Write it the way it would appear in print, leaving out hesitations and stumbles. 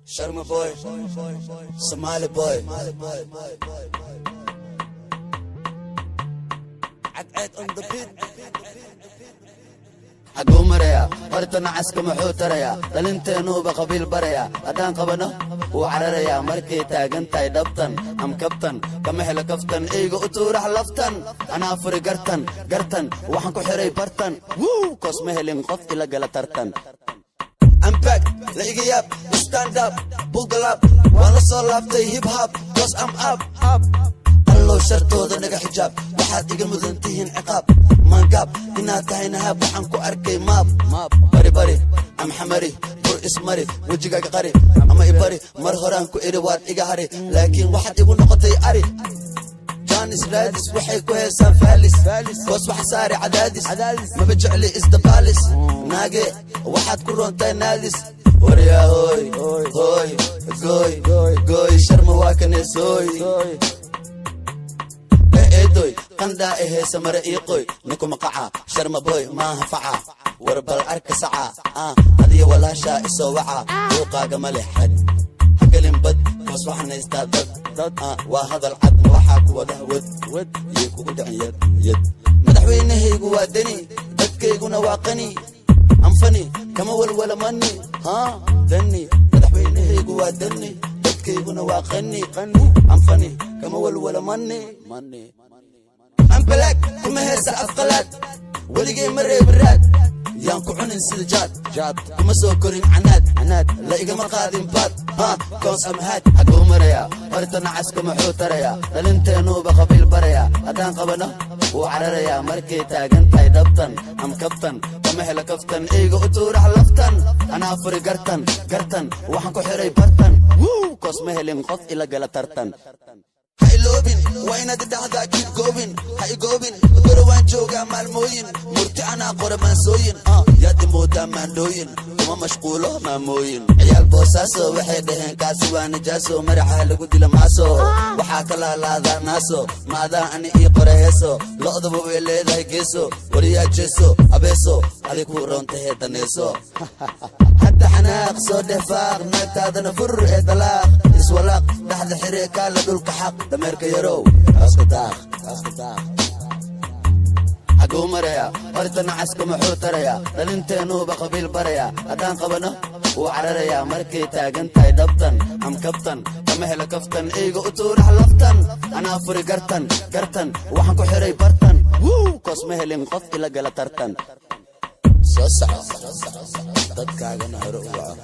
Sharma boy, Somali boy. Cadceed on the beat. Xaguu marayaa horta nacaska? Muxuu tarayaa dhalinteennuuba qabiil barayaa? Haddaan qabano wuu cararayaa. Markay taagan tahay dhabtan am kabtan, kama helo kaftan. Eyga u tuurax laftan, anaa furi gartan gartan. Waxaan ku xiray bartan wuu koos, ma helin qof ila gala tartan. I'm back, la iga yaab, stand up, buckle up, waan la soo laabtay hip hop, 'cause I'm up, up. Allow shartooda naga xijaab, waxaad iga mudan tihiin ciqaab. Maangaab inaad tahay nahaab, waxaan ku arkay maab. Bari bari amxamari bur ismari, wejigaaga qari ama ibari. Mar horaan ku idhi waad iga hari, laakiin waxaad igu noqotay ari. Janis raadis waxay ku heesaan faalis, goos wax saari cadaadis. Maba jecli isdabaalis, naage waxaad ku roontahay naadis. Waryaa hooy hooy gooy gooy, Sharma waa kaneesooy. Eedoy qandhaa eheesa mare ii qoy, ninkuma qaca Sharma boy maaha faca. War bal arka saca, adiyo walaashaa isoo waca. Buuqaaga ma leh xad, hagelin bad koos, waxaan haystaa dad dad. Waa hadal cad, ma waxaa ku wada wad wad iyo kugu dhicin yad yad. Madaxweynahaygu waa Deni, dadkayguna waa qani. Anfani kama walwala mani haa dani. Madaxweynahaygu waa Deni, dadkayguna waa qani qani. Anfani kama walwala mani mani. Ambalaag kuma heesa afqalaad, weligay ma reebiraad. Yaan ku cunin sida jaad jaad, kuma soo korin canaad canaad. La igama qaadin baad ha 'cause I'm hot. Xaguu marayaa horta nacaska? Muxuu tarayaa dhalinteennuuba qabiil barayaa? Haddaan qabano wuu cararayaa. Markay taagan tahay dhabtan am kabtan, kama helo kaftan. Eyga u tuurax laftan, anaa furi gartan gartan. Waxaan ku xiray bartan wuu koos, ma helin qof ila gala tartan. Ha iloobin, waa inaad idhahdaa keep going. Ha igoobin, gorowaan joogaa maalmooyin. Murti anaa qora maansooyin, yaad imoodaa maandhooyin. Kuma mashquulo maamooyin. Ciyaal Boosaaso waxay dhaheen kaasi waa nijaaso, maraxa lagu dila maaso. Waxaa ka laalaadaa naaso, maadaa ani ii qora heeso. Lo'daba way leedahay geeso, wariyaa jeeso abeeso, adig kuu roontahee daneeso. Hadda xanaaq soo dhefaaq, naagtaadana fur ee dalaaq. Iswalaaq dhaxda xire, kaala dhulka xaq. Dameerka yarow kaaska daaq kaaska daaq. Xaguu marayaa horta nacaska? Muxuu tarayaa dhalinteennuuba qabiil barayaa? Haddaan qabano wuu cararayaa. Markay taagan tahay dhabtan am kabtan, kama helo kaftan. Eyga u tuurax laftan, anaa furi gartan gartan. Waxaan ku xiray bartan wuu koos, ma helin qof ila gala tartan. Soo soco, dadkaagana hore u waco.